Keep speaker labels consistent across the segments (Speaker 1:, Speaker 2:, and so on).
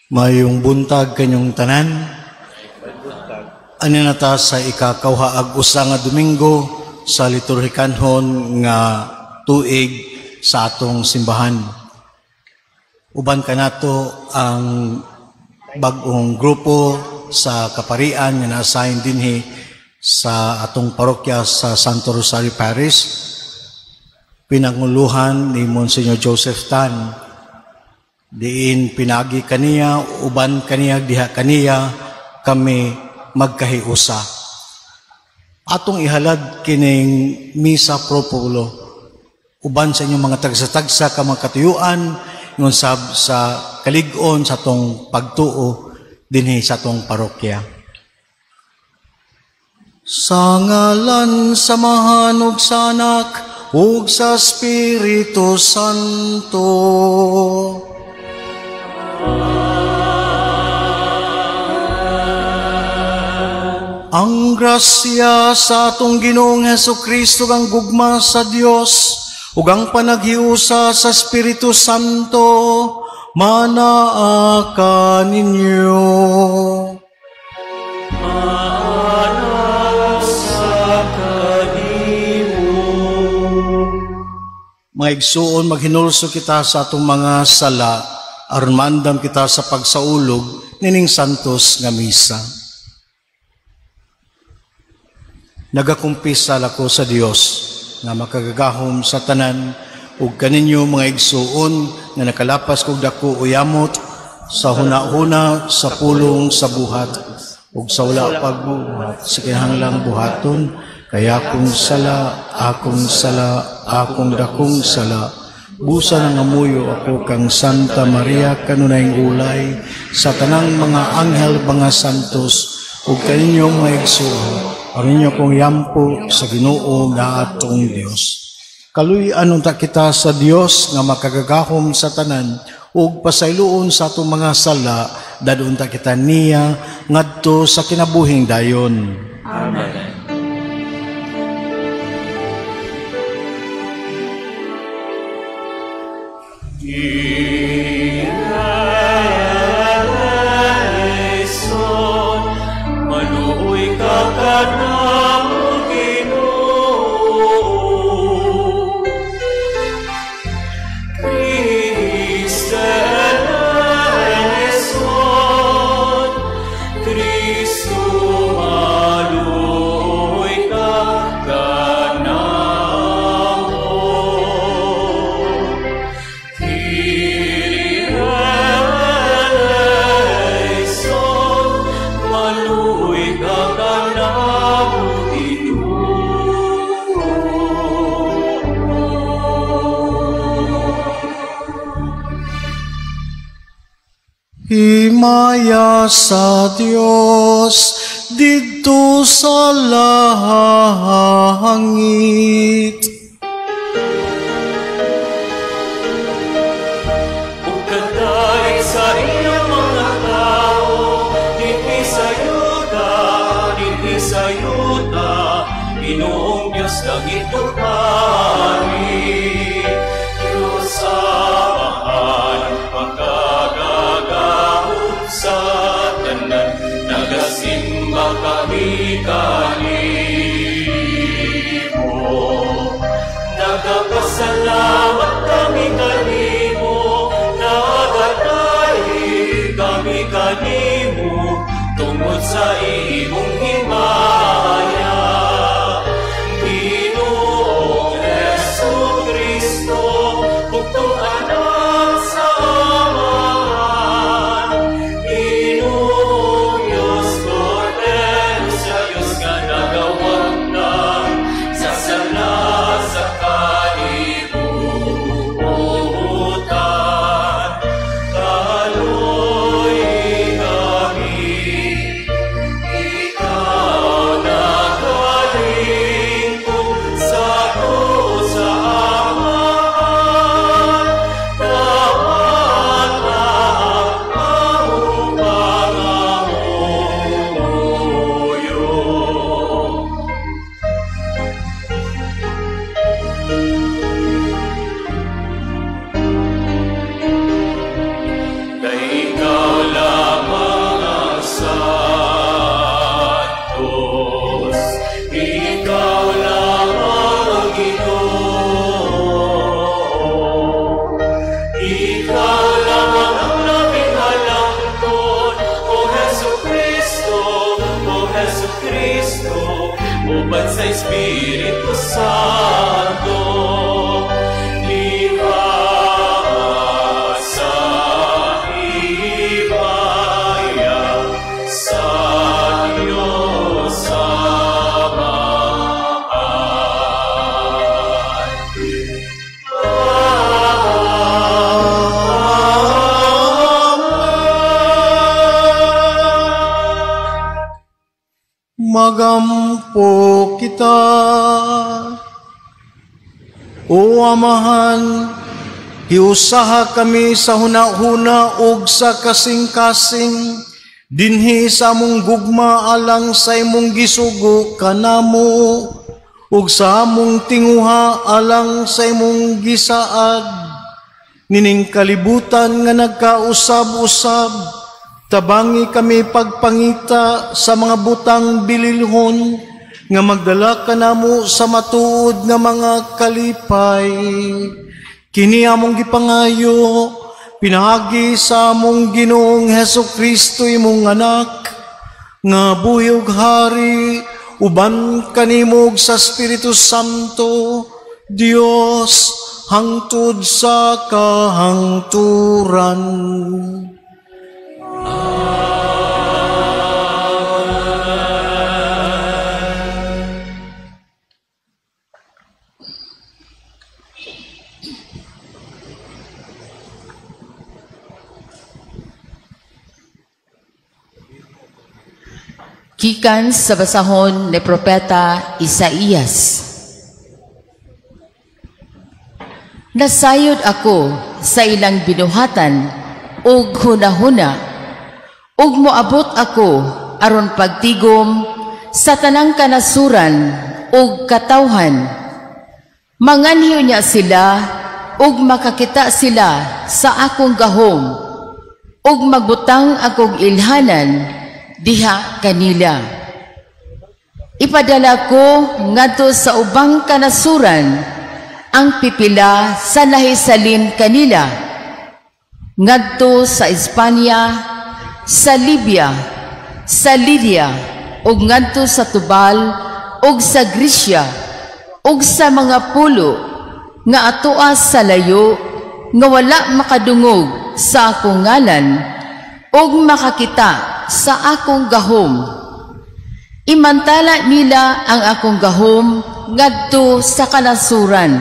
Speaker 1: Mayong buntag kanyong tanan. Ani na ta sa ikakawha ag usa nga Domingo sa liturhikanhon nga tuig sa atong simbahan. Uban kanato ang bag-ong grupo sa kaparian nga na-assign dinhi sa atong parokya sa Santo Rosario Parish, pinanguluhan ni Monsignor Joseph Tan. Diin pinagi kaniya, uban kaniya, diha kaniya, kami magkahiusa. Atong ihalad kining misa pro populo, uban sa inyong mga tagsa-tagsa ka mga katuyuan, ingon sab sa kalig-on sa atong pagtuo dinhi sa atong parokya. Sa ngalan sa Amahan ug sa Anak ug sa Espiritu Santo. Ang grasya sa atong Ginoong Hesukristo, ang gugma sa Dios ug ang panaghiusa sa Espiritu Santo manaa kaninyo.
Speaker 2: Maana sa kanimo.
Speaker 1: Mga igsuon, maghinulso kita sa atong mga sala aron maandam kita sa pagsaulog nining santos nga misa. Nagakumpisal ako sa Dios nga makagagahom sa tanan ug kaninyo mga igsuon nga nakalapas kog dako o yamot sa huna-huna, sa pulong, sa buhat ug sa wala pagbuhat sa kinahanglang buhaton, kay akong sala, akong sala, akong dakong sala. Busa nang amuyo ako kang Santa Maria kanunayng ulay sa tanang mga anghel, mga santos ug kaninyo mga igsuon, aron inyo kong yampo sa Ginoo nga atong Dios. Kaluy-an unta kita sa Dios nga makagagahom sa tanan ug pasayloon sa atong mga sala, dad-on ta kita niya ngadto sa kinabuhing dayon.
Speaker 2: Amen. Eleison, maluoy ka kanamo, Ginoo. Christe eleison, Kristo maluoy ka kanamo. Kyrie eleison, maluoy ka kanamo, Ginoo.
Speaker 1: Himaya sa Dios didto sa langit.
Speaker 2: Ug kadaig sa iyang mga tao, dinhi sa yuta, dinhi sa yuta, Ginoong Dios langit ug hari. Dios Amahan, makagagahom sa tanan, nagasimba kami kanimo. Nagapasalamat kami kanimo, nagatahi kami kanimo, tungod sa imong himaya. Ginoong Hesukristo, bugtong anak sa Amahan, Ginoong Diyos, Kordero sa Diyos nga nagawagtang sa sala sa kalibutan. Kaloy kami, ikaw Espiritu Santo, liha sa himaya sa Diyos Amahan.
Speaker 1: Magampo kita. O Amahan, hiusaha kami sa hunahuna ug sa kasing-kasing, dinhi sa among gugma alang sa imong gisugo kanamo, ug sa among tinguha alang sa imong gisaad. Nining kalibutan nga nagkausab-usab, tabangi kami pagpangita sa mga butang bililhon nga magdala kanamo sa matuod nga mga kalipay. Kini among gipangayo pinaagi sa among Ginoong Hesukristo imong anak, nga buhi ug hari uban kanimo ug sa Espiritu Santo, Dios, hangtod sa kahangturan.
Speaker 3: Gikan sa basahon ni Propeta Isaías. Nasayod ako sa ilang binuhatan ug hunahuna, ug moabot ako aron pagtigom sa tanang kanasuran ug katawhan. Manganhiyo niya sila ug makakita sila sa akong gahom, ug magbutang akong ilhanan diha kanila. Ipadala ko ngadto sa ubang kanasuran ang pipila sa nahisalin kanila, ngadto sa Espanya, sa Libya, sa Lydia, ug ngadto sa Tubal ug sa Gresya, ug sa mga pulo nga atoa sa layo nga wala makadungog sa akong ngalan ug makakita sa akong gahom. Imantala nila ang akong gahom ngadto sa kanasuran,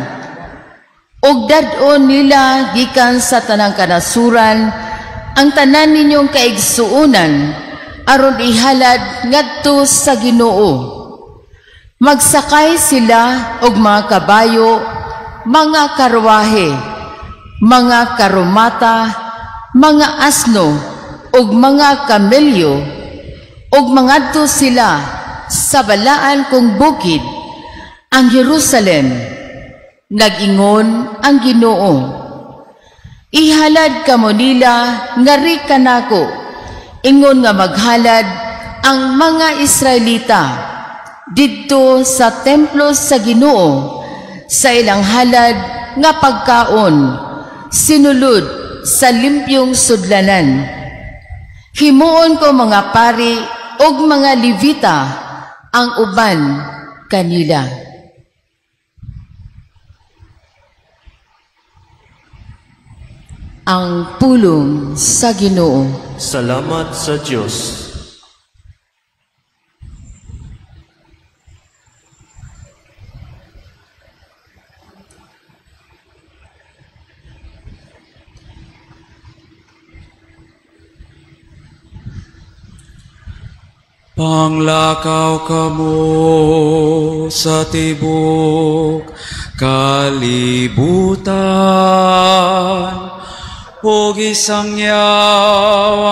Speaker 3: ug dad-on nila gikan sa tanang kanasuran ang tanan ninyong kaigsuonan aron ihalad ngadto sa Ginoo. Magsakay sila og mga kabayo, mga karwahe, mga karumata, mga asno ug mga kamelyo, ug mangadto sila sa balaan kong bukid, ang Jerusalem. Nag-ingon ang Ginoo, ihalad kamo nila ngari kanako, ingon nga maghalad ang mga Israelita didto sa templo sa Ginoo sa ilang halad nga pagkaon sinulod sa limpyong sudlanan. Himuon ko mga pari ug mga Levita ang uban kanila. Ang pulong sa Ginoo.
Speaker 2: Salamat sa Diyos.
Speaker 4: Panglakaw kamo sa tibok kalibutan, ug isangyaw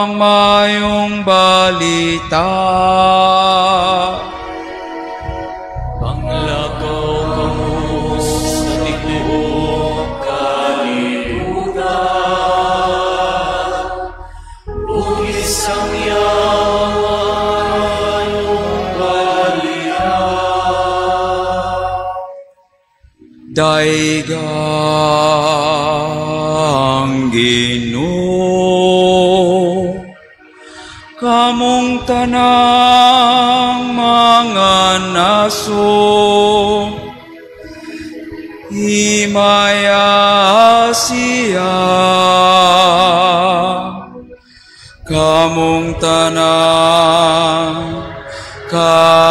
Speaker 4: ang mayong balita.
Speaker 2: Panglakaw kamo sa tibok kalibutan, ug isangyaw ang balita.
Speaker 4: Daigang Ginoo, kamong tanang mga nasod, Himaya siya, kamong tanan katawhan.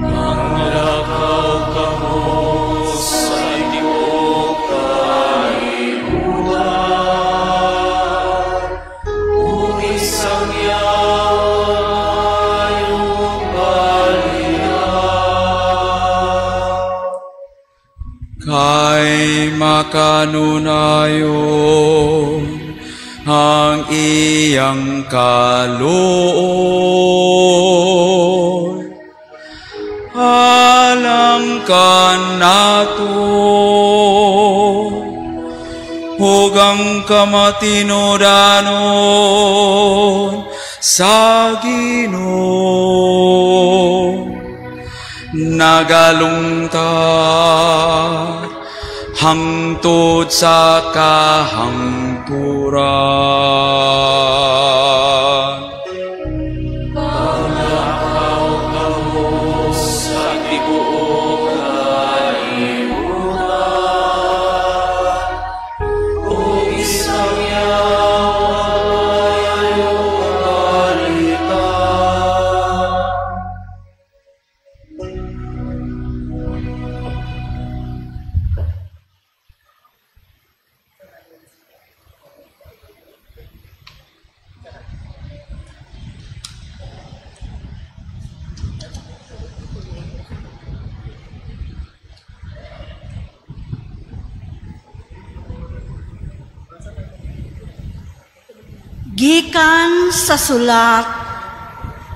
Speaker 2: Manglakaw kamo sa tibuok kalibutan, ug isangyaw maayong balita.
Speaker 4: Kay makanunayon ang iyang kaluoy, alang kanato ug ang kamatinudanon sa Ginoo. Nagalungtad hangtod sa kahangturan.
Speaker 2: Manglakaw kamo sa tibuok kalibutan, ug isangyaw ang maayong balita.
Speaker 5: Gikan sa sulat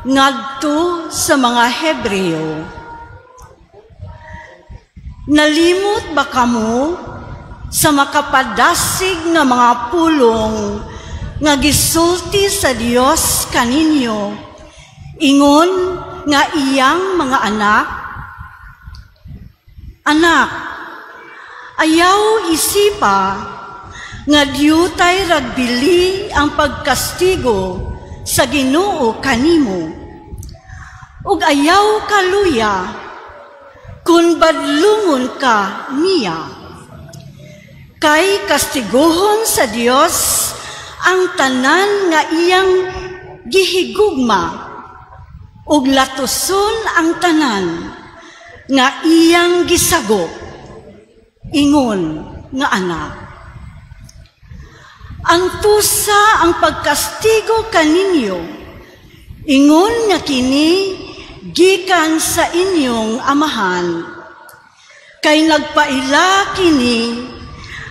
Speaker 5: ngadto sa mga Hebreo. Nalimot ba kamo sa makapadasig nga mga pulong nga gisulti sa Dios kaninyo, ingon nga iyang mga anak? Anak, ayaw isipa nga diyutay ragbili ang pagkastigo sa Ginoo kanimo, ug ayaw kaluya kun badlungon ka niya. Kay kastiguhon sa Dios ang tanan nga iyang gihigugma, ug latuson ang tanan nga iyang gisagop, ingon nga anak. Antusa ang pagkastigo kaninyo, ingon nga kini gikan sa inyong amahan. Kay nagpaila kini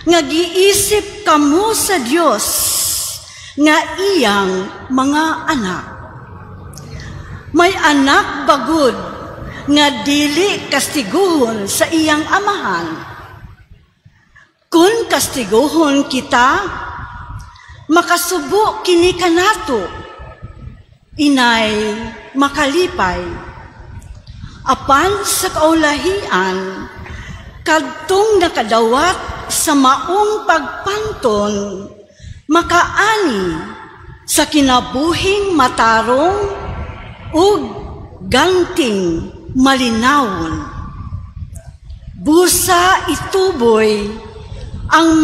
Speaker 5: nga giisip kamo sa Dios nga iyang mga anak. May anak bagud nga dili kastiguhon sa iyang amahan. Kun kastiguhon kita, makasubo kini kanato, inay makalipay. Apan sa kaulahian, kadtong nakadawat sa maong pagpanton, makaani sa kinabuhing matarong ug ganting malinawon. Busa ituboy ang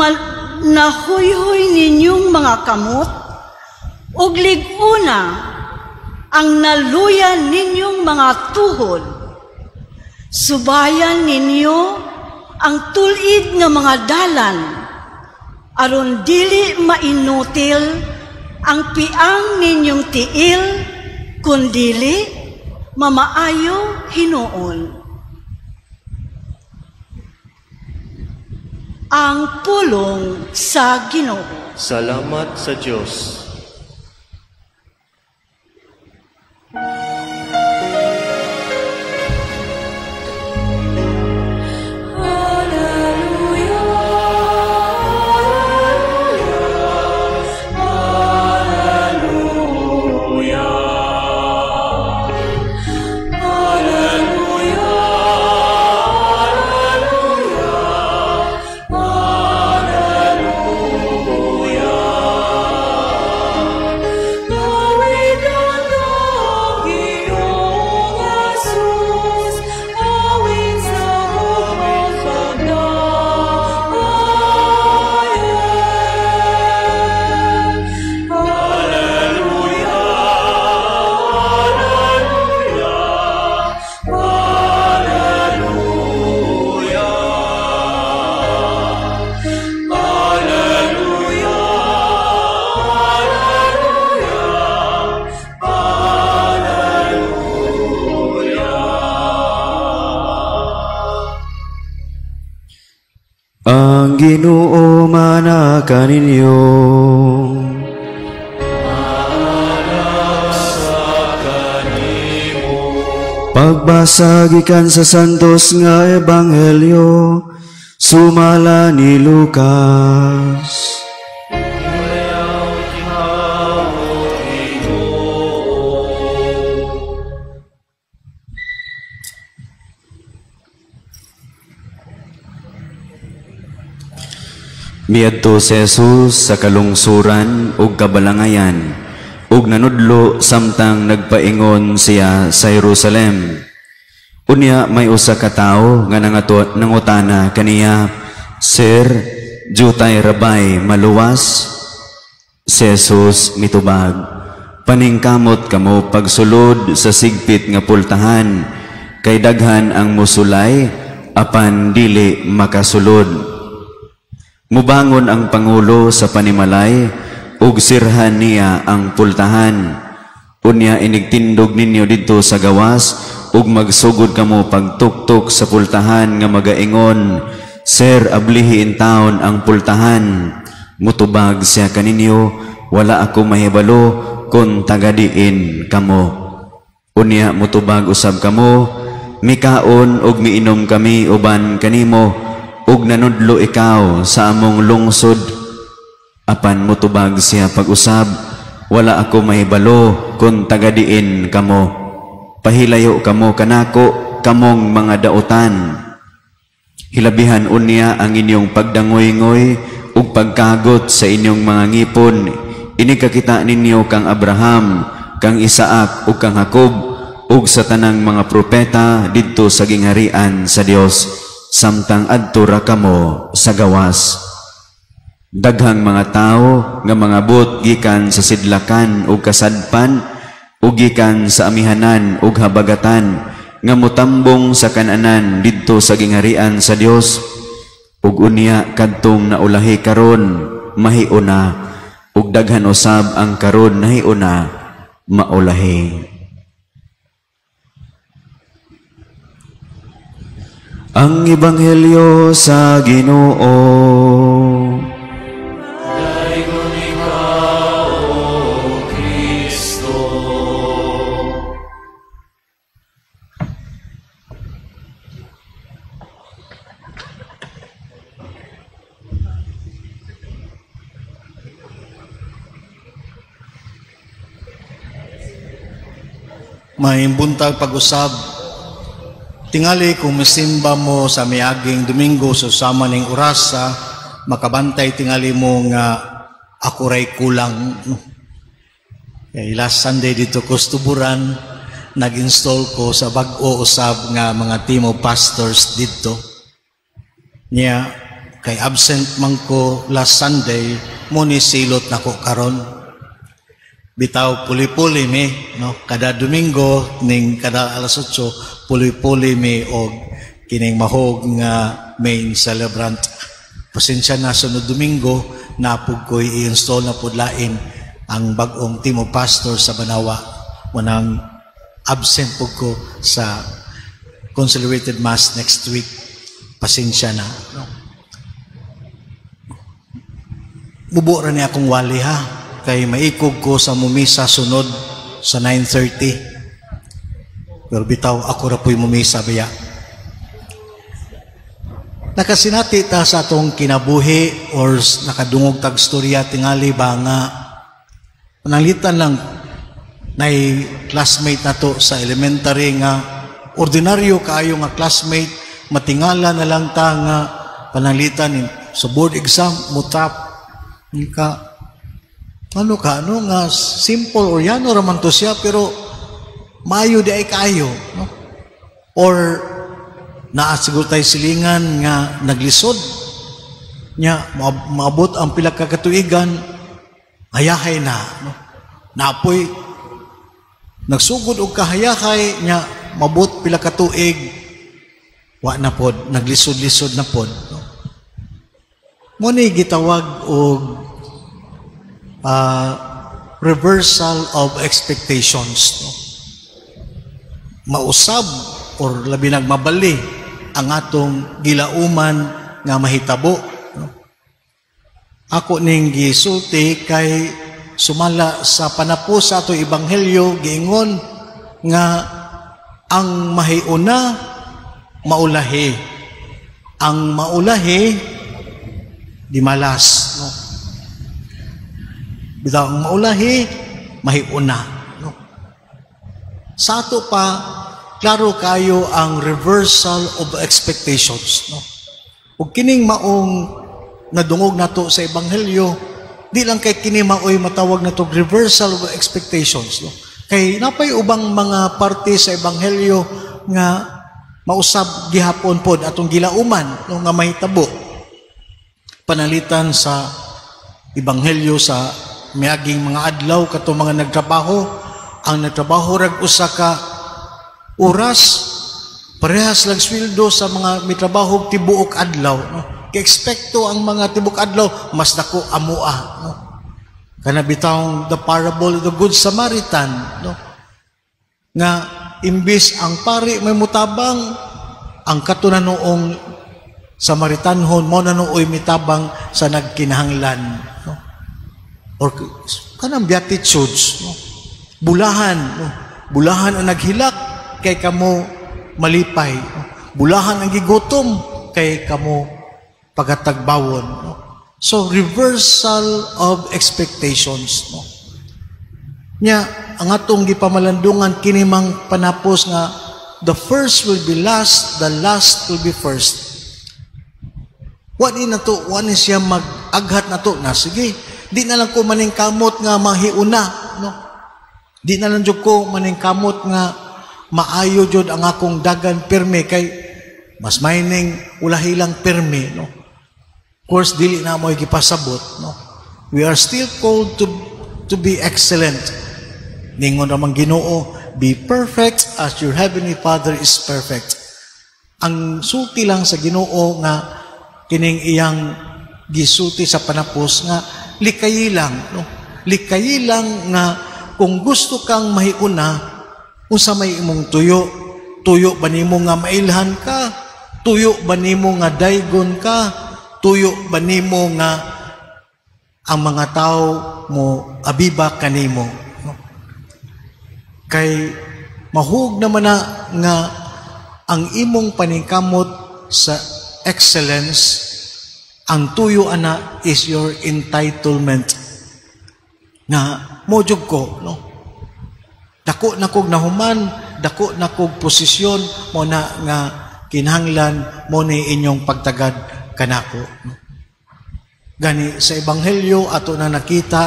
Speaker 5: nahuyhoy ninyong mga kamot, ug lig-una ang naluya ninyong mga tuhod. Subayan ninyo ang tulid nga mga dalan, aron dili mainutil ang piang ninyong tiil, kundili mamaayo hinuon. Ang pulong sa Ginoo.
Speaker 2: Salamat sa Dios.
Speaker 6: Ang Ginoo mana kaninyo. Pagbasa gikan sa Santos nga Ebanghelyo sumala ni Lucas. Miadto si Jesus sa kalungsuran ug kabalangayan ug nanudlo samtang nagpaingon siya sa Jerusalem. Unya may usa ka tawo nga nangutana kaniya, "Sir, jutay rabay maluwas?" Si Jesus mitubag, "Paningkamot kamo pagsulod sa sigpit nga pultahan, kay daghan ang musulay apan dili makasulod. Mubangon ang pangulo sa panimalay ug sirhan niya ang pultahan. Unya inigtindog ninyo didto sa gawas ug magsugod kamo pagtuktok sa pultahan nga magaingon, Sir, ablihi in taon ang pultahan. Mutubag siya kaninyo, wala ako mahibalo kon tagadiin kamo. Unya mutubag usab kamo, mikaon ug miinom kami uban kanimo, ug nanudlo ikaw sa among lungsod. Apan mutubag siya pag-usab, wala ako mahibalo kon tagadiin kamo. Pahilayo kamo kanako, kamong mga dautan. Hilabihan unya ang inyong pagdangoy-ngoy ug pagkagot sa inyong mga ngipon. Inikakita ninyo kang Abraham, kang Isaac ug kang Jacob ug sa tanang mga propeta didto sa gingharian sa Dios, samtang adto ra kamo sa gawas. Daghang mga tawo nga mangabot gikan sa sidlakan ug kasadpan ug gikan sa amihanan ug habagatan nga motambong sa kananan didto sa gingharian sa Dios. Ug unya kadtong naulahi karon mahiuna, ug daghan usab ang karon nahiuna maulahi. Ang Ebanghelyo sa Ginoo.
Speaker 2: Daygon ikaw, O Kristo.
Speaker 1: May buntag pag-usab, tingali kung misimba mo sa miaging Domingo sa sama ning orasa, makabantay tingali mo nga ako ray kulang. Kay last Sunday dito ko sa Tuburan, nag-install ko sa bag-o usab nga mga team of pastors dito. Niya, kay absent man ko last Sunday, mo ni silot nako karon. Bitaw puli-puli mi, no? Kada Domingo ning kada alas 8 puli-puli mi og kining mahog nga main celebrant. Pasensya na sunod Domingo napug ko'y i-install na pud lain ang bag-ong team of pastor sa Banawa. Wanang absent pud ko sa consecrated mass next week. Pasensya na, no? Mubo ra ni akong wali ha, kay maikog ko sa mumisa sunod sa 9:30. Pero bitaw ako ra po'y mumisa baya. Nakasinati ta sa atong kinabuhi or nakadungog tag storya tingali ba nga pananglitan lang nay classmate nato sa elementary nga ordinaryo kaayo nga classmate, matingala na lang ta nga pananglitan sa board exam mutap ka ano ka, ano nga, simple or yano raman to siya, pero maayo di ay kaayo, no? Or naa siguro tayo silingan nga naglisod, nya maabot ang pila ka katuigan, hayahay na, no? Napoy nagsugod og kahayahay, nya maabot pila ka tuig, wa na pod, naglisod-lisod na pod, no? Mo ni gitawag og reversal of expectations, no? Mausab or labi nagmabali ang atong gilauman nga mahitabo, no? Ako ning gisulti kay sumala sa panapos sa ato ebanghelyo, giingon nga ang mahiuna maulahi, ang maulahi di malas, no? Bitaw ang maulahi mahiuna, no? Sa ato pa, klaro kayo ang reversal of expectations, no? Ug kining maong nadungog nato sa ebanghelyo, di lang kay kini maoy matawag nato reversal of expectations, no? Kay napay ubang mga parte sa ebanghelyo nga mausab gihapon pod atong gilauman, no, nga mahitabo. Panalitan sa ebanghelyo sa miaging mga adlaw, kato mga nagtrabaho, ang nagtrabaho rag usa ka oras, parehas lang sweldo sa mga mitrabaho tibuok adlaw, no? Ki-expecto ang mga tibuok adlaw mas dako amua, no? Kana bitawng the parable of the Good Samaritan, no, nga imbis ang pari may mutabang, ang katunanuong Samaritanhon mo na nooy mitabang sa nagkinahanglan, no? Or kanang Beatitudes, no? Bulahan, no? Bulahan ang naghilak kay kamo malipay, no? Bulahan ang gigutom kay kamo pagatagbawon, no? So reversal of expectations, no? Nya ang atong gipamalandungan kini mang panapos nga the first will be last, the last will be first. Wa ni nato, wa ni siya mag-aghat nato na sige, di na lang ko maningkamot nga mahiuna, no? Di na lang jud ko maningkamot nga maayo jud ang akong dagan pirmi kay mas maining ulahi lang pirmi, no? Of course, dili na mo gipasabot, no? We are still called to be excellent. Ningon ramang Ginoo, "Be perfect as your heavenly Father is perfect." Ang sulti lang sa Ginoo nga kining iyang gisulti sa panapos nga likayi lang, no? Likayi lang nga kung gusto kang mahiuna, unsa may imong tuyo? Tuyo ba nimo nga mailhan ka? Tuyo ba nimo nga daygon ka? Tuyo ba nimo nga ang mga tao mo abiba kanimo, no? Kay mahug naman na nga ang imong paningkamot sa excellence, ang tuyo ana is your entitlement. Nga mojog ko, no? Dako na kog nahuman, dako na kog posisyon, mo na nga kinahanglan mo ni inyong pagtagad kanako, no? Gani sa ebanghelyo ato na nakita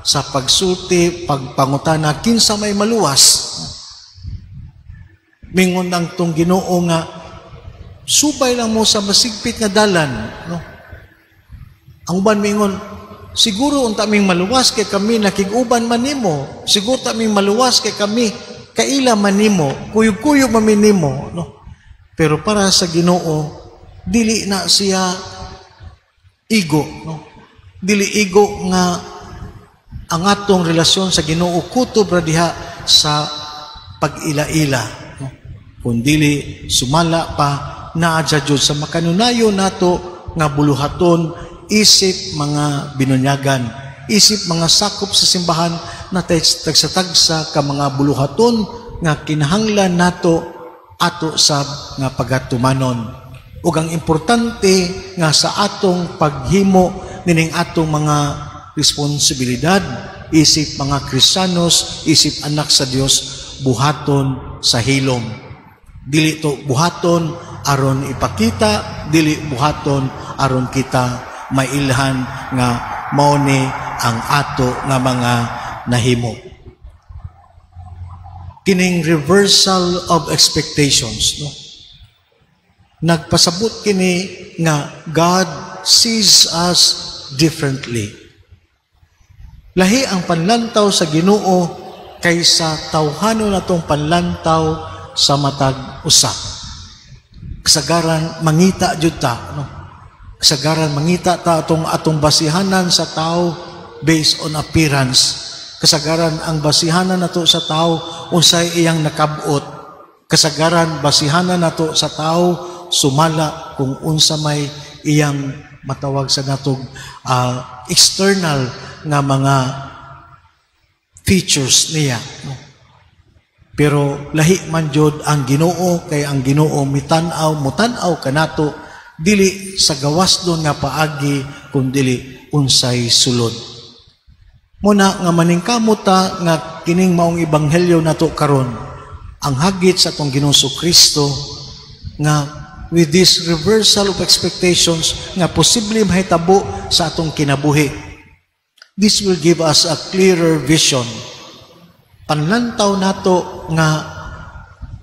Speaker 1: sa pagsulti, pagpangutana kinsa may maluwas. Mingon ang tong Ginoo nga subay lang mo sa masigpit nga dalan, no? Ang uban mingon, siguro unta ming maluwas kay kami nakig-uban man nimo, siguro ta ming maluwas kay kami kaila man nimo, kuyog-kuyog man mi nimo, no? Pero para sa Ginoo, dili na siya igo, no? Dili igo nga ang atong relasyon sa Ginoo kutob ra diha sa pag-ila-ila, no? Kun dili sumala pa naa jud sa makanunayon nato nga buluhaton isip mga binunyagan, isip mga sakop sa simbahan na tagsa-tagsa ka mga buluhaton nga kinahanglan nato ato sab nga pagatumanon. Ug ang importante nga sa atong paghimo nining atong mga responsibilidad isip mga Kristiyanos, isip anak sa Dios, buhaton sa hilom. Dili to buhaton aron ipakita, dili buhaton aron kita mailhan nga mao ni ang ato nga mga nahimo. Kining reversal of expectations, no? Nagpasabot kini nga God sees us differently. Lahi ang panlantaw sa Ginoo kaysa tawhanon natong panlantaw sa matag usa. Kasagaran mangita jud ta, no? Kasagaran mangita ta atong atong basihanan sa tao based on appearance. Kasagaran ang basihanan nato sa tao unsay iyang nakabot. Kasagaran basihanan nato sa tao sumala kung unsa may iyang Matawag sa natog external nga mga features niya, no? Pero lahi man jud ang Ginoo, kay ang Ginoo mitan-aw, mutan-aw kanato dili sa gawas doon nga paagi, kundili unsay sulod. Muna nga maningkamot ta nga kining maong ebanghelyo nato karon, ang hagit sa atong Ginoong Kristo, nga with this reversal of expectations nga posible mahitabo sa atong kinabuhi. This will give us a clearer vision. Panlantaw nato nga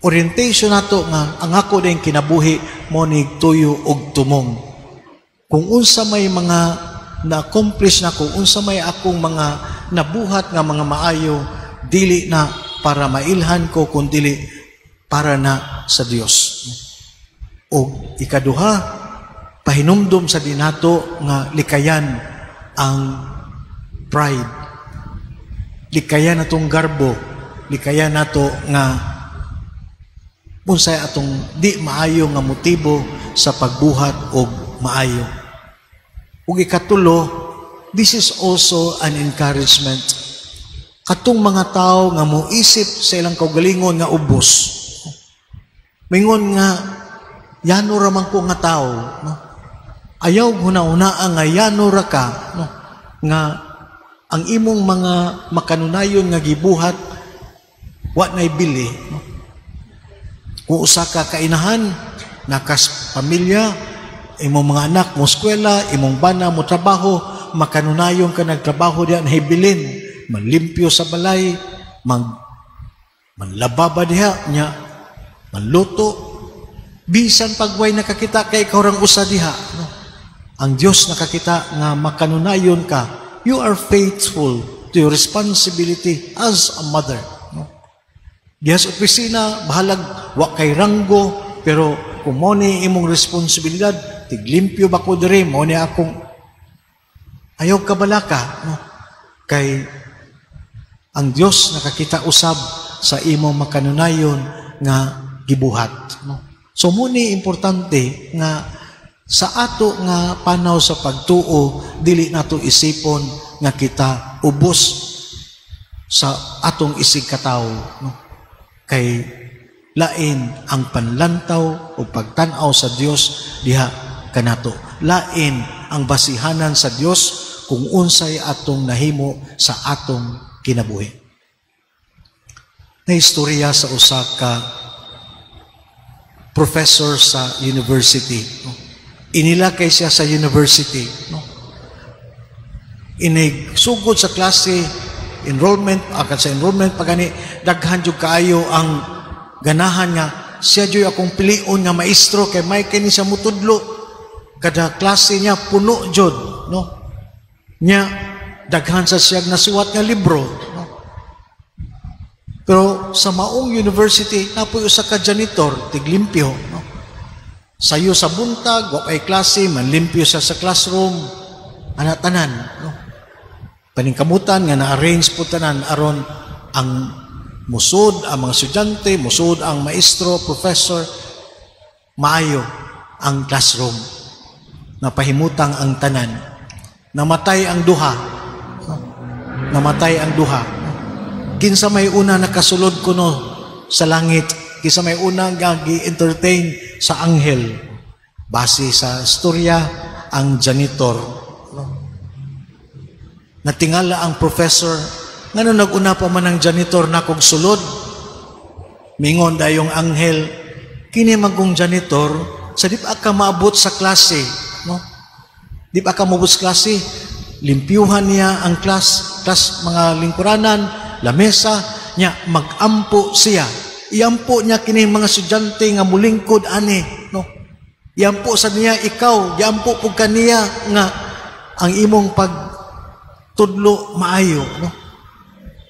Speaker 1: orientation nato nga ang ako din kinabuhi mo ni tuyo og tumong. Kung unsa may mga na-accomplish nako, unsa may akong mga nabuhat nga mga maayo, dili na para mailhan ko, kundili para na sa Dios. O ikaduha, pahinumdom sa dinato nga likayan ang pride. Likayan natong garbo, likayan nato nga unsay atong di maayo nga motibo sa pagbuhat og maayo. Ug ikatulo, this is also an encouragement. Katong mga tao nga moisip sa ilang kaugalingon nga ubos. Mingon nga yano ra man ko nga tao, no? Ayaw huna-hunaa nga yano ra ka, no? Nga ang imong mga makanunayon nga gibuhat wa nay bili, no? Kung usa ka kainahan, nakas pamilya, imong mga anak mo eskwela, imong bana mo trabaho, makanunayon ka nagtrabaho diha, nahibilin, manlimpyo sa balay, manlaba ba diha nya, manluto, bisan pagway nakakita kay ikaw rang usa diha, no? Ang Dios nakakita nga makanunayon ka. You are faithful to your responsibility as a mother, no? Diha sa opisina, bahalag wa kay ranggo, pero kung mo ni imong responsibilidad, tiglimpyo ba ko diri, mo ni akong ayaw kabalaka, no? Kay ang Dios nakakita usab sa imong makanunayon nga gibuhat, no? So mo ni importante nga sa ato nga panaw sa pagtuo, dili nato isipon nga kita ubos sa atong isig katawo, no? Kay lain ang panlantaw o pagtan-aw sa Dios diha kanato. Lain ang basihanan sa Dios kung unsay atong nahimo sa atong kinabuhi. Na istorya sa usa ka professor sa university, no? Inila kay siya sa university, no? Inig sugod sa klase, enrollment, agad sa enrollment pagani, daghan jud kaayo ang ganahan nga siya jud akong pilion nga maestro kay may kini siya mutudlo. Kada klase niya puno jud, no? Nya daghan sa siyag nasuwat nga libro, no? Pero sa maong university napoy usa ka janitor tiglimpyo, no? Sayo sa buntag, wa kay klase, manlimpyo siya sa classroom, ana tanan, no? Paningkamutan nga na-arrange po tanan aron ang musod ang mga estudyante, musod ang maestro, professor, maayo ang classroom. Napahimutang ang tanan. Namatay ang duha. No? Namatay ang duha. Kinsa may una nakasulod kuno sa langit, kinsa may una nga gi-entertain sa anghel. Base sa istorya, ang janitor. No? Natingala ang professor, ngano nag-una pa man ang janitor na kog sulod? Mingon dayong anghel, kini man kong janitor, sa di pa ka maabot sa klase, no? Di pa ka maabot sa klase, limpyuhan niya ang class mga lingkuranan, lamesa, niya magampo siya. Iampo niya kini mga estudyante nga mulingkod ani, no? Iampo sa niya ikaw, iampo pug kaniya nga ang imong pagtudlo maayo, no?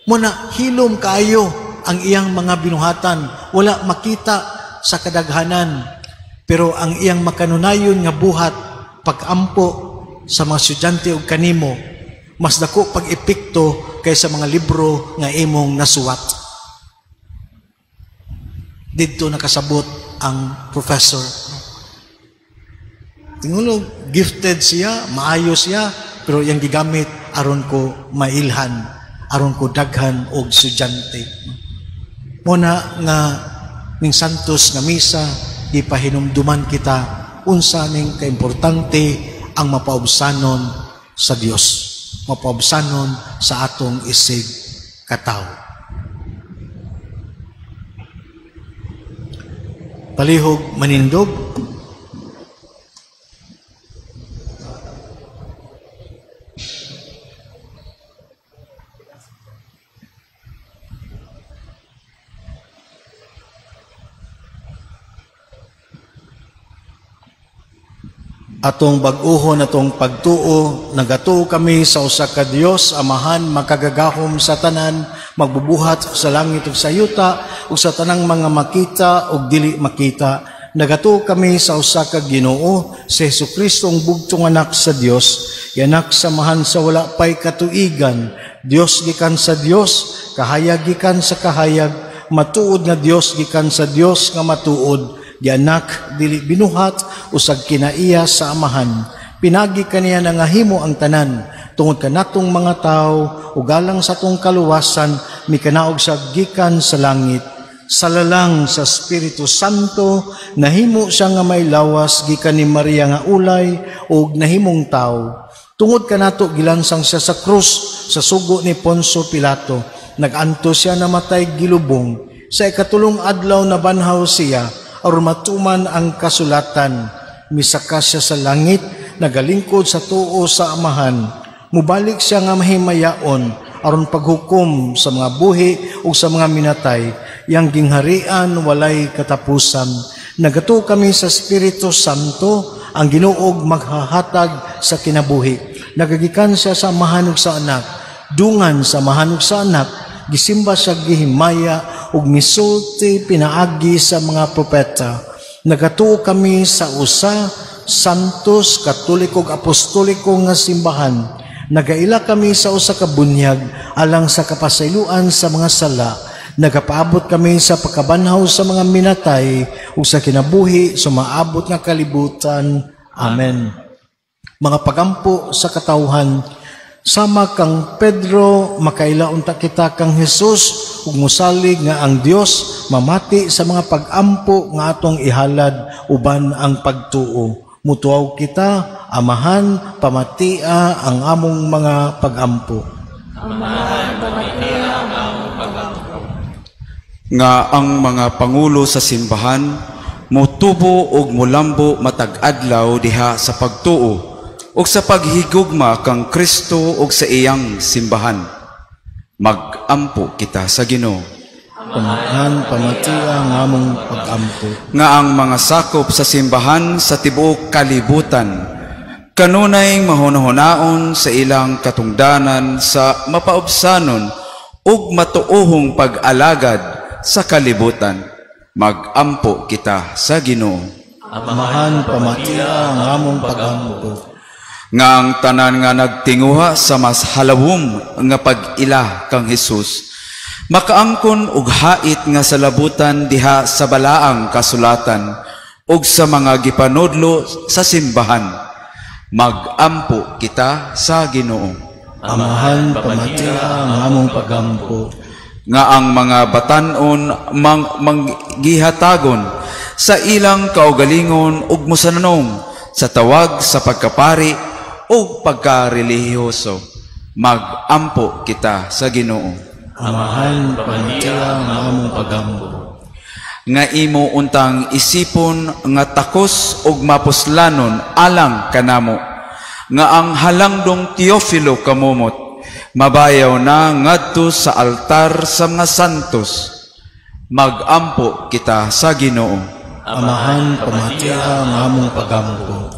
Speaker 1: Muna hilom kaayo ang iyang mga binuhatan, wala makita sa kadaghanan, pero ang iyang makanunayon nga buhat pagampo sa mga estudyante og kanimo, mas dako pag-epekto kaysa mga libro nga imong nasuwat. Didto nakasabot ang professor. Tingulo, gifted siya, maayo siya, pero iyang gigamit aron ko mailhan, aron ko daghan og estudyante. Muna nga ning santos nga misa gipahinumduman kita unsa ning kaimportante ang mapaubsanon sa Dios, mapaubsanon sa atong isig katawo. Palihog manindog. Atong bag-uhon atong pagtuo, nagatuo kami sa usa ka Dios, Amahan makagagahom sa tanan, magbubuhat sa langit ug sa yuta ug sa tanang mga makita ug dili makita. Nagatuo kami sa usa ka Ginoo, si Hesukristo ang bugtong anak sa Dios, yanak sa Amahan sa wala pay katuigan, Dios gikan sa Dios, kahayag gikan sa kahayag, matuod nga Dios gikan sa Dios nga matuod, gianak dili binuhat usag kinaiya sa Amahan. Pinagi kaniya nangahimo ang tanan tungod kanatong mga tawo ug alang sa atong kaluwasan mikanaog sa gikan sa langit. Sa lalang sa Espiritu Santo nahimo siya nga may lawas gikan ni Maria nga ulay ug nahimong tawo. Tungod kanato gilansang siya sa krus sa sugo ni Poncio Pilato. Naganto siya namatay gilubong. Sa ikatulong adlaw nabanhaw siya aron matuman ang kasulatan. Misaka siya sa langit, nagalingkod sa tuo sa Amahan. Mubalik siya nga mahimayaon aron paghukom sa mga buhi ug sa mga minatay. Yang gingharian walay katapusan. Nagatuo kami sa Espiritu Santo, ang Ginoog maghahatag sa kinabuhi. Nagagikan siya sa Amahan ug sa Anak. Dungan sa Amahan ug sa Anak, gisimba siya gihimaya ug misulti pinaagi sa mga propeta. Nagatuo kami sa usa santos, katoliko ug apostoliko nga simbahan. Nagaila kami sa usa ka bunyag alang sa kapasayloan sa mga sala. Nagapaabot kami sa pagkabanhaw sa mga minatay ug sa kinabuhi sumaabot nga kalibutan. Amen. Mga pagampo sa katawhan, sama kang Pedro, makaila unta kita kang Hesus ug mosalig nga ang Dios mamati sa mga pag-ampo nga atong ihalad uban ang pagtuo. Mutuaw kita, Amahan, pamatia ang among mga pag-ampo.
Speaker 2: Amahan, pamatia ang among pag-ampo.
Speaker 4: Nga ang mga pangulo sa simbahan motubo ug molambo matag adlaw diha sa pagtuo ug sa paghigugma kang Kristo ug sa iyang simbahan. Magampo kita sa Ginoo.
Speaker 1: Amahan, pamatia ang among pag-ampo.
Speaker 4: Nga ang mga sakop sa simbahan sa tibuok kalibutan kanunay mahunahunaon sa ilang katungdanan sa mapaubsanon ug matuohong pag-alagad sa kalibutan. Magampo kita sa Ginoo.
Speaker 1: Amahan, pamatia ang among pag-ampo.
Speaker 4: Nga ang tanan nga nagtinguha sa mas halawom nga pag-ila kang Hesus makaangkon og hait nga salabutan diha sa balaang kasulatan ug sa mga gipanudlo sa simbahan. Magampo kita sa Ginoo.
Speaker 1: Amahan, pamatia ang among pagampo.
Speaker 4: Nga ang mga batan-on manggihatagon sa ilang kaugalingon ug mosanong sa tawag sa pagkapari o pagkarelihiyoso. Magampo kita sa Ginoo.
Speaker 1: Amahan, pamatia ang among pagampo.
Speaker 4: Nga imo untang isipon nga takos ug mapuslanon alang kanamo, nga ang halangdong Teofilo kamumot mabayaw na ngadto sa altar sa mga santos. Magampo kita sa Ginoo.
Speaker 1: Amahan, pamatia ang among pagampo.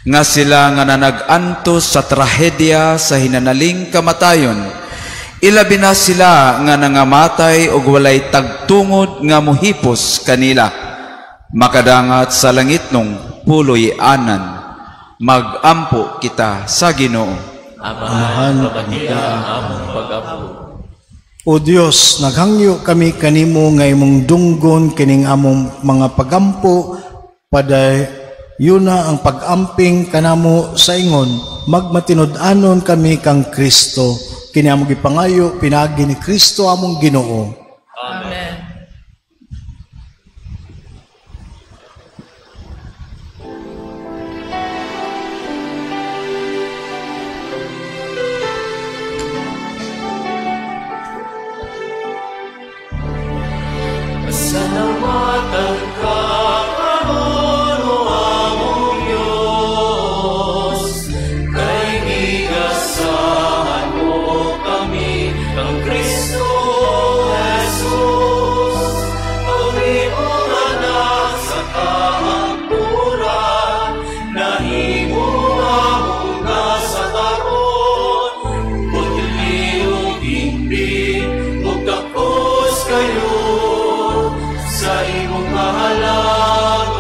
Speaker 4: Nga sila nga nanag-antos sa trahedya sa hinanaling kamatayon, ilabi na sila nga nangamatay og walay tagtungod nga mohipos kanila, makadangat sa langit nung puloy anan. Magampo kita sa Ginoo.
Speaker 2: Amahan, pamatia ang among pag-ampo.
Speaker 1: O Dios, naghangyo kami kanimo nga imong dunggon kining among mga pagampo Yuna ang pag-amping kanamo sa ingon, magmatinud-anon kami kang Kristo. Kini among gipangayo pinaagi ni Kristo among Ginoo.
Speaker 2: Amen.
Speaker 7: Pasalamatan ka karon, o among Diyos, kay gigasahan mo kami kang Kristo Jesus, ang imong anak sa kahangturan, nahimo among gasakaron, putli ug hingpit ug takos kayo sa imong kahalagon.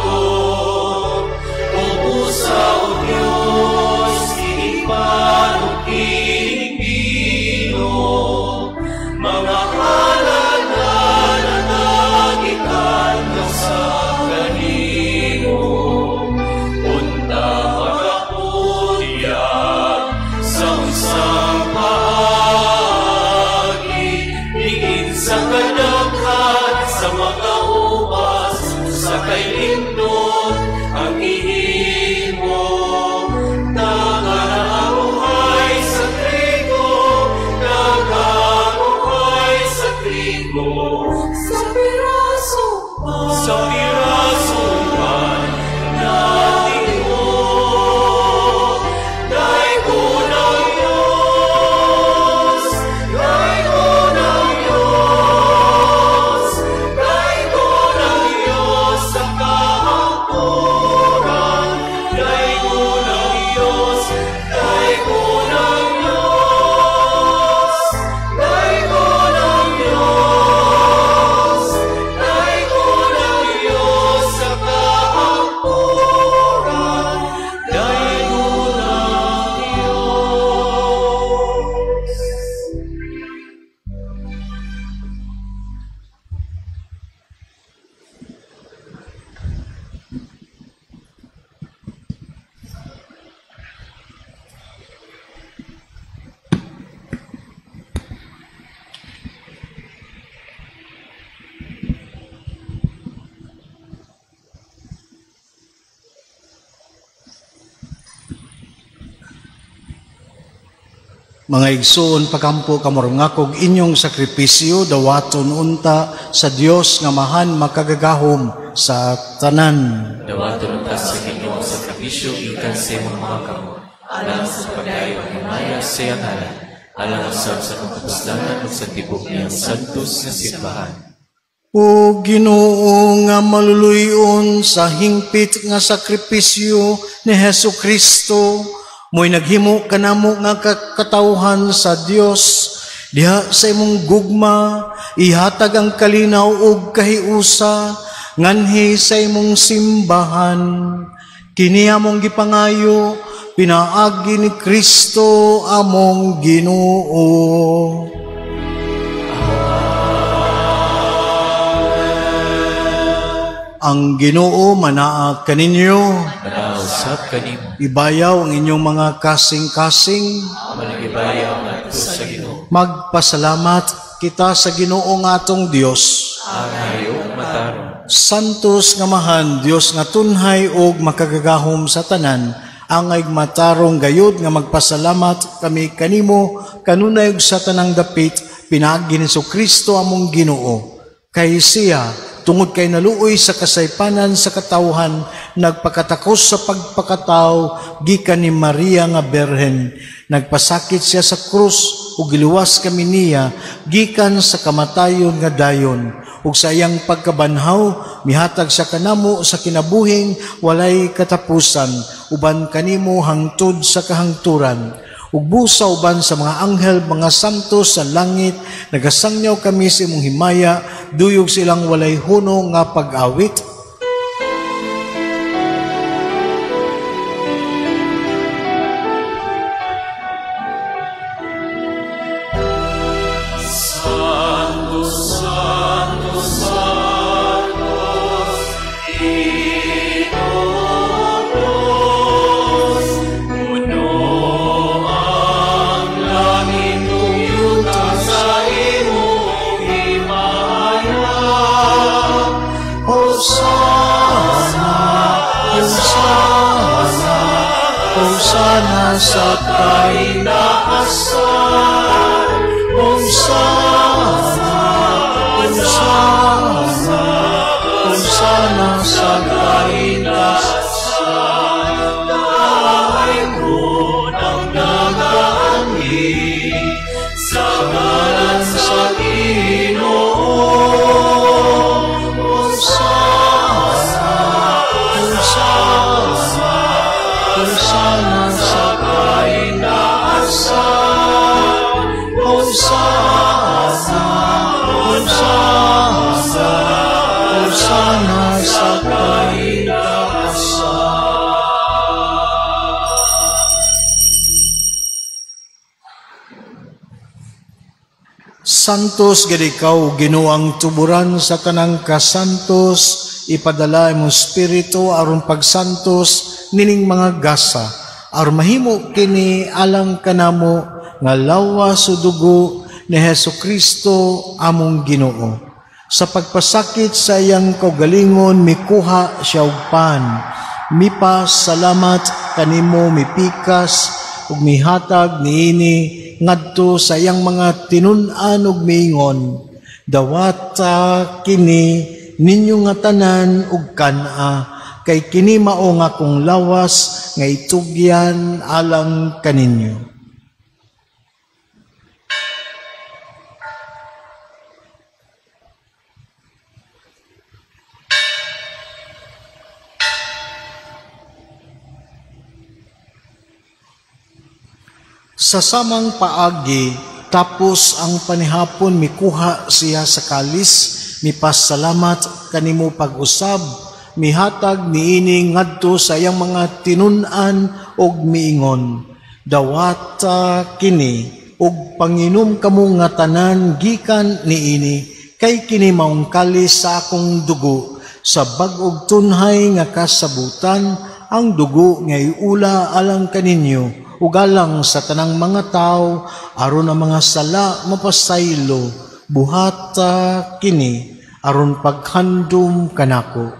Speaker 7: Ubusa, O Diyos, kining pan ug kining bino, mga halad na natagikan sa kanimo. Unta magapudya sa unsang paagi, diin sa kadaghan sa mga ubas, sa kay lindot ang ihimo. Nagaramuhay sa trigo, nagamuhay sa trigo, sa piraso sa piraso man natin mo. Daygo ng Diyos, daygo ng Diyos, daygo ng Diyos sa kahangturan. Daygo ng Diyos, daygo ng Diyos, daygo ng Diyos, daygo ng Diyos sa kahangturan. Daygo ng Diyos.
Speaker 1: Mga igsoon, pakampo kamurungakog inyong sakripisyo, dawaton unta sa Dios nga mahan makagagahom sa tanan.
Speaker 7: Dawaton unta sa Ginoo ang sakripisyo gikan sa imong mga kamot, alang sa pagdayo ang himaya sa iyang ngalan, alang usab sa atong kapuslanan ug sa tibok niyang santos nga simbahan.
Speaker 1: O Ginoo nga maluluyon sa hingpit nga sakripisyo ni Hesus Kristo, mo'y naghimo kanamo nga katawhan sa Dios, diha sa imong gugma ihatag ang kalinaw ug kahiusa nganhi sa imong simbahan. Kini among gipangayo pinaagi ni Kristo among Ginoo. Ang Ginoo manaa kaninyo.
Speaker 7: Manausap kanimo.
Speaker 1: Ibayaw ang inyong mga kasing-kasing.
Speaker 7: Managibayaw ngadto sa Ginoo.
Speaker 1: Magpasalamat kita sa Ginoo nga atong Dios.
Speaker 7: Angayo matarong.
Speaker 1: Santos nga mahan, Dios nga tunhay og makagagahom sa tanan, angay matarong gayud nga magpasalamat kami kanimo kanunay ug sa tanang dapit pinaagi ni Kristo among Ginoo. Kay siya, tungod kay naluoy sa kasaypanan sa katawhan, nagpakatakos sa pagpakataw gikan ni Maria nga Berhen. Nagpasakit siya sa krus ug giluwas kami niya gikan sa kamatayon nga dayon. Ug sa iyang pagkabanhaw, mihatag siya kanamo sa kinabuhing walay katapusan, uban kanimo hangtod sa kahangturan. Ug busa uban sa mga anghel, mga santo sa langit, nagasangyaw kami sa imong himaya, duyog silang walay huno nga pag-awit.
Speaker 7: Santo, Santo, Santo, Ginoo
Speaker 1: Hosana sa kainaasan. Hosana, Hosana, Hosana sa kainaasan. Dayon ang nagaanhi sa ngalan sa Ginoo. Hosana, Hosana, Hosana sa kainaasan. Hosana, Hosana, Hosana sa kainaasan. Santos gid ikaw, Ginoo, ang tuburan sa tanang kasantos, ipadala imong espiritu aron pagsantos nining mga gasa, aron mahimo kini alang kanamo nga lawas o dugo ni Hesus Kristo among Ginoo. Sa pagpasakit sa iyang kaugalingon, mikuha siya og pan, mipasalamat kanimo, mipikas ug mihatag niini ngadto sa iyang mga tinun-an ug miingon, dawata kini ninyo nga tanan ug kan-a, kay kini mao nga akong lawas nga itugyan alang kaninyo. Sa samang paagi, tapos ang panihapon, mikuha siya sa kalis, mipasalamat kanimo pag-usab, mihatag niini ngadto sa iyang mga tinun-an og miingon, dawata kini og panginom kamo nga tanan gikan niini, kay kini maong kalis sa akong dugo, sa bag-og tunhay nga kasabutan, ang dugo nga iula alang kaninyo ug alang sa tanang mga tawo, aron ang mga sala mapasaylo, buhata kini aron paghandom kanako.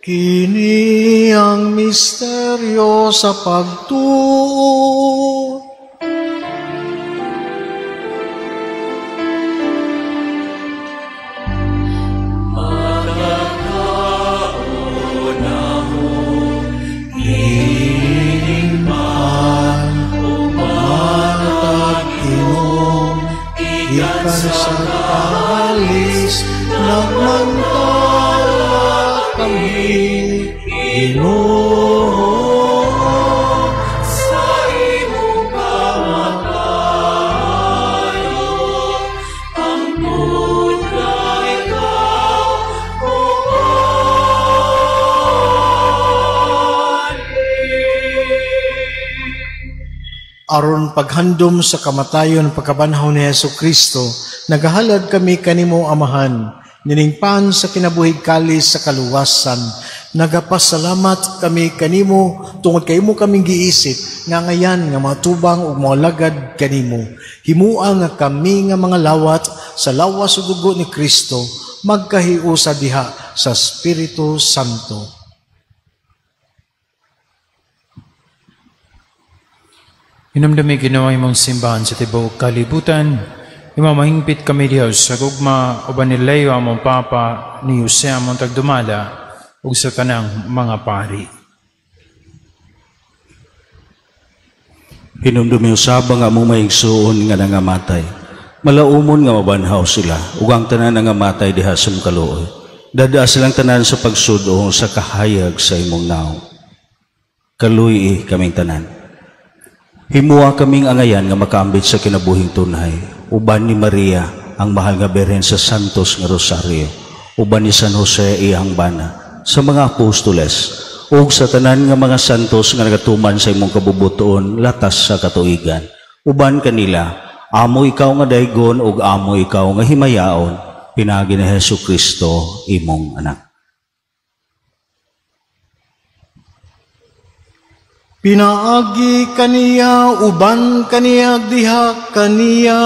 Speaker 1: Kini ang misteryo sa pagtuo. Sa kalis, nagmantala kami, Ginoo, sa imong kamatayon, ang na ikaw Aron paghandom sa kamatayon pagkabanhaw ni Hesus Kristo, nagahalad kami kanimo, Amahan, niningpan sa kinabuhig kalis sa kaluwasan. Nagapasalamat kami kanimo tungod kay imo kaming giisip nga ngayan nga matubang ug moalagad kanimo. Himua nga kami nga mga lawat sa lawas ug dugo ni Kristo magkahiusa diha sa Espiritu Santo.
Speaker 8: Hinumdumi Ginoo imong simbahan sa tibuok kalibutan. Imamahingpit kami Dios sa gugma uban ni Leo among Papa, ni Jose among tagdumala, ug sa tanang mga pari.
Speaker 9: Hinumdumi usab ang among maigsuon nga nangamatay. Malaumon nga mabanhaw sila, ug ang tanan nangamatay diha sa kaluoy. Dadaa silang tanan sa pagsud-o sa kahayag sa imong naong. Kaluy kaming tanan. Himuha kaming angayan nga makaambit sa kinabuhing tunhay. Uban ni Maria, ang mahal nga Birhen sa Santos nga Rosario. Uban ni San Jose iyang bana, sa mga apostoles, ug sa tanan nga mga santos nga nagatuman sa imong kabubuton latas sa katuigan. Uban kanila, amo ikaw nga daygon ug amo ikaw nga himayaon, pinaagi ni Hesus Kristo imong anak.
Speaker 1: Pinaagi kaniya, uban kaniya, diha kaniya,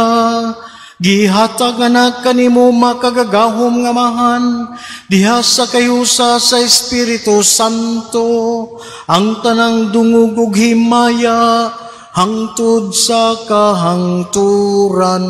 Speaker 1: gihatag na kanimo makagagahom nga Amahan, diha sa kayusa sa Espiritu Santo, ang tanang dungog ug himaya, hangtod sa kahangturan.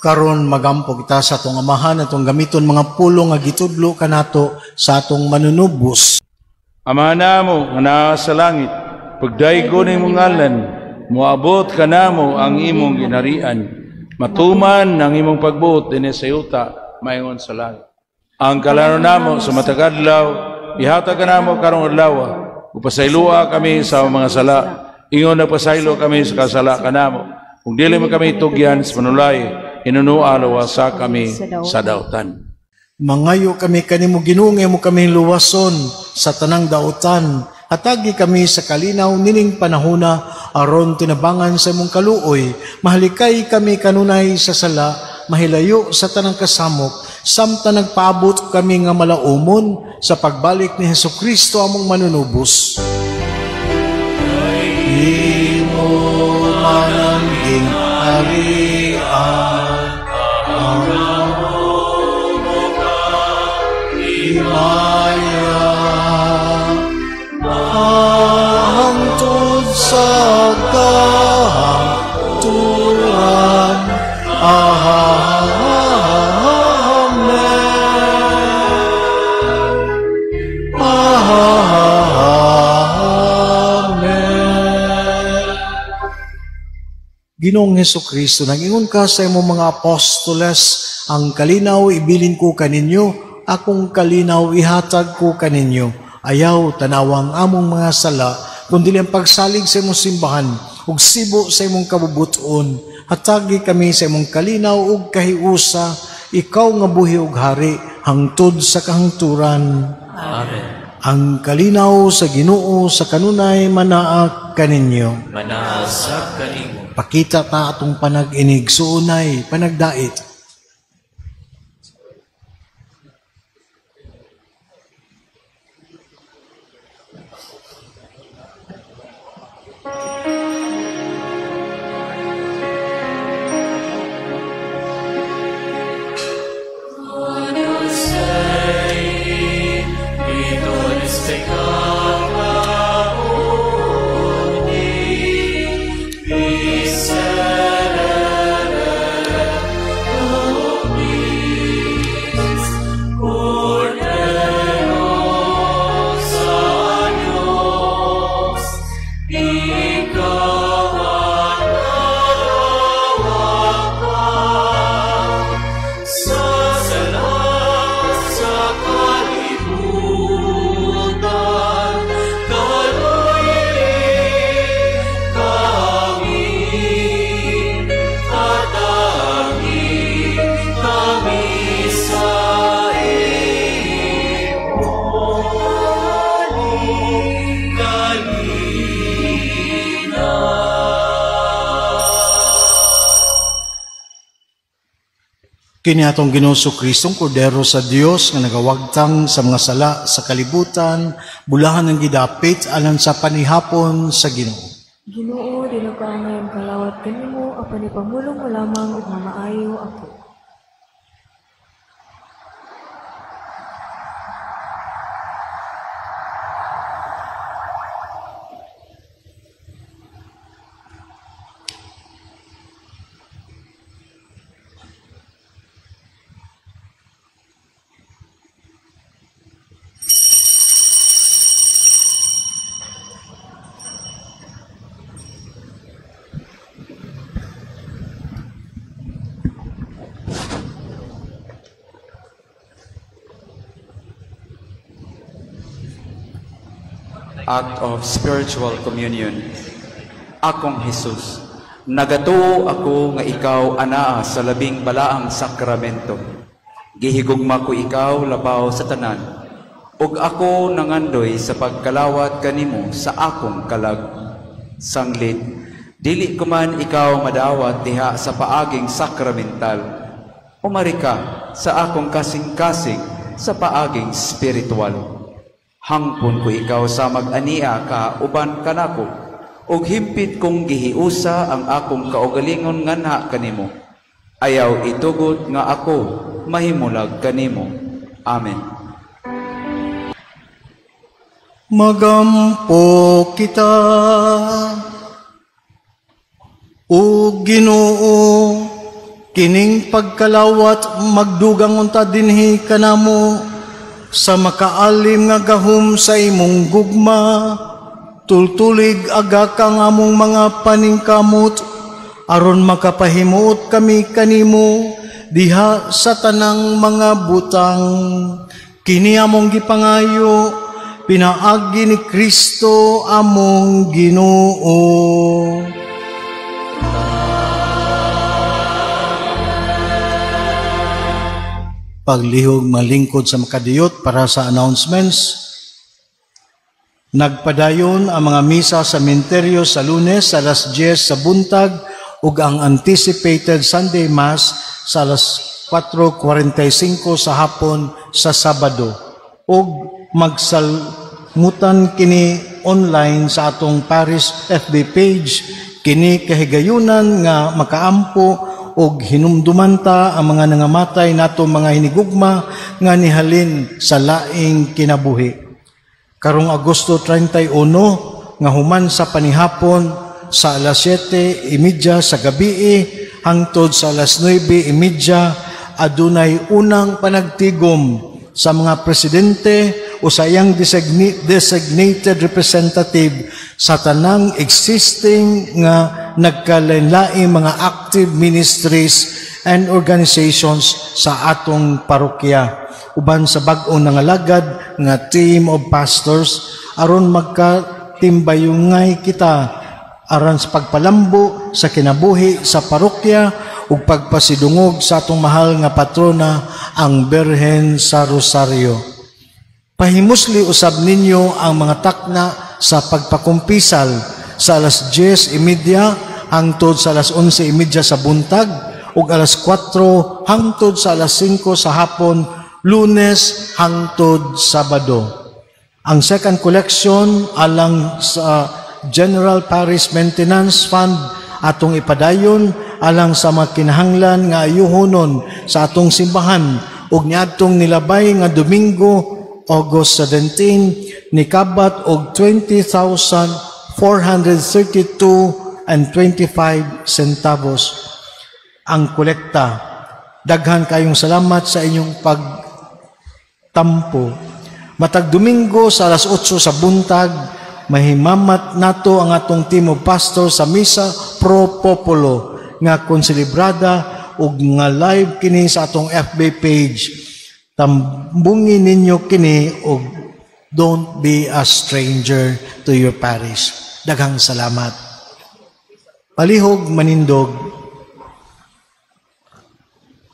Speaker 1: Karon magampo kita sa atong Amahan atong gamiton mga pulong nga gitudlo kanato sa atong manunubos.
Speaker 10: Ama namo nga naa sa langit, pagdaygon imong ngalan, moabot kanamo ang imong ginharian. Matuman ang imong pagbuot dinhi sa yuta maingon sa langit. Ang kalano namo sa matag adlaw ihatag kanamo karong adlaw, ug pasayloa kami sa mga sala, ingon nagpasaylo kami sa kasala kanamo. Kung dili man kami tugyan sa panulay, hinunua luwasa kami sa dautan.
Speaker 1: Mangayo kami kanimo Ginoo nga imo kami luwason sa tanang dautan. Hatagi kami sa kalinaw nining panahona aron tinabangan sa imong kaluoy. Mahalikay kami kanunay sa sala, mahilayo sa tanang kasamok, samtang nagpaabot kami nga malaumon sa pagbalik ni Hesukristo among manunubos. Imo manangging harian, ang himaya, hangtod sa kahangturan. Amen. Amen. Ginoong Hesukristo, nag-ingon ka sa imong mga apostoles, ang kalinaw ibilin ko kaninyo, akong kalinaw ihatag ko kaninyo. Ayaw tanawang among mga sala, kundi ang pagsalig sa imong simbahan, ug sibo sa imong kabubuton. Hatagi kami sa imong kalinaw ug kahiusa, ikaw nga buhi ug hari, hangtod sa kahangturan.
Speaker 7: Amen.
Speaker 1: Ang kalinaw sa Ginoo sa kanunay manaa kaninyo.
Speaker 7: Manaa sab kanimo.
Speaker 1: Pakita ta atong panag-inig, suunay, panagdait. Kini atong Ginoong Kristo, Kordero sa Dios nga nagawagtang sa mga sala sa kalibutan, bulahan ang gidapit alang sa panihapon sa Ginoo.
Speaker 2: Ginoo, dili ko angay ang kalawat kanimo, apan ipamulong mo lamang ug mamaayo ako.
Speaker 4: Act of spiritual communion. Akong Jesus, nagatuo ako nga ikaw anaa sa labing balaang sakramento. Gihigugma ko ikaw labaw sa tanan, ug ako nangandoy sa pagkalawat kanimo sa akong kalag. Sanglit, dili ko man ikaw madawat diha sa paaging sakramental. Umari ka sa akong kasing-kasing sa paaging spiritual. Hangpon ko ikaw sa mag-ania ka uban kanako, ug himpit kong gihiusa ang akong kaugalingon nganha kanimo. Ayaw itugot nga ako mahimulag kanimo. Amen.
Speaker 1: Magampo kita, o Ginoo, kining pagkalawat magdugang unta dinhi kanamo sa makaalim nga gahom sa imong gugma. Tultulig aga kang among mga paningkamot aron makapahimuot kami kanimo diha sa tanang mga butang. Kini among gipangayo pinaagi ni Kristo among Ginoo. Paglihog malingkod sa makadiyot para sa announcements. Nagpadayon ang mga misa sa sementeryo sa Lunes alas 10 sa buntag ug ang anticipated Sunday Mass sa alas 4:45 sa hapon sa Sabado. Ug magsalmutan kini online sa atong parish FB page. Kini kahigayunan nga makaampo og hinumduman ta ang mga nangamatay nato mga hinigugma nga nihalin sa laing kinabuhi. Karong Agosto 31 nga human sa panihapon sa alas 7:30 sa gabii hangtod sa alas 9:30 adunay unang panagtigom sa mga presidente o sa iyang designated representative sa tanang existing nga nagkalain-laing mga active ministries and organizations sa atong parokya uban sa bag-ong nangalagad nga team of pastors aron magkatimbayungay kita aron sa pagpalambo sa kinabuhi sa parokya ug pagpasidungog sa atong mahal nga patrona ang Birhen sa Rosario. Pahimusli usab ninyo ang mga takna sa pagpakumpisal sa alas 10:30 hangtod sa alas 11:30 sa buntag ug alas 4 hangtod sa alas 5 sa hapon, Lunes hangtod Sabado. Ang second collection alang sa General Parish Maintenance Fund atong ipadayon alang sa mga kinahanglan nga ayuhonon sa atong simbahan ug niadtong nilabay nga Domingo, August 17, nikabat og 20,432.25 centavos ang kolekta. Daghan kayong salamat sa inyong pagtampo. Matag Domingo sa alas 8 sa buntag, mahimamat nato ang atong team of pastor sa Misa Pro Popolo nga konselebrada ug nga live kini sa atong FB page. Tambungin ninyo kini og don't be a stranger to your parish. Daghang salamat. Palihog manindog.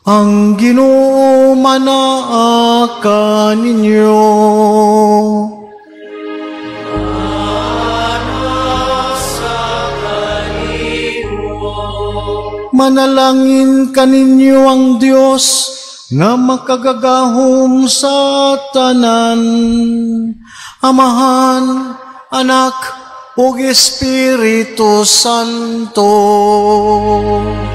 Speaker 1: Ang Ginoo manaa kaninyo. Manalangin kaninyo ang Dios nga makagagahom sa tanan, Amahan, Anak, ug Espiritu Santo. Amen.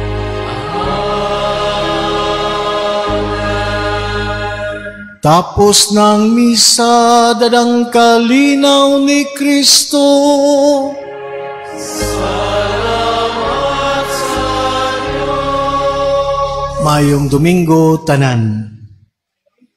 Speaker 1: Tapos ng misa, dadang kalinaw ni Kristo. Salamat sa Diyos. Mayong Domingo tanan.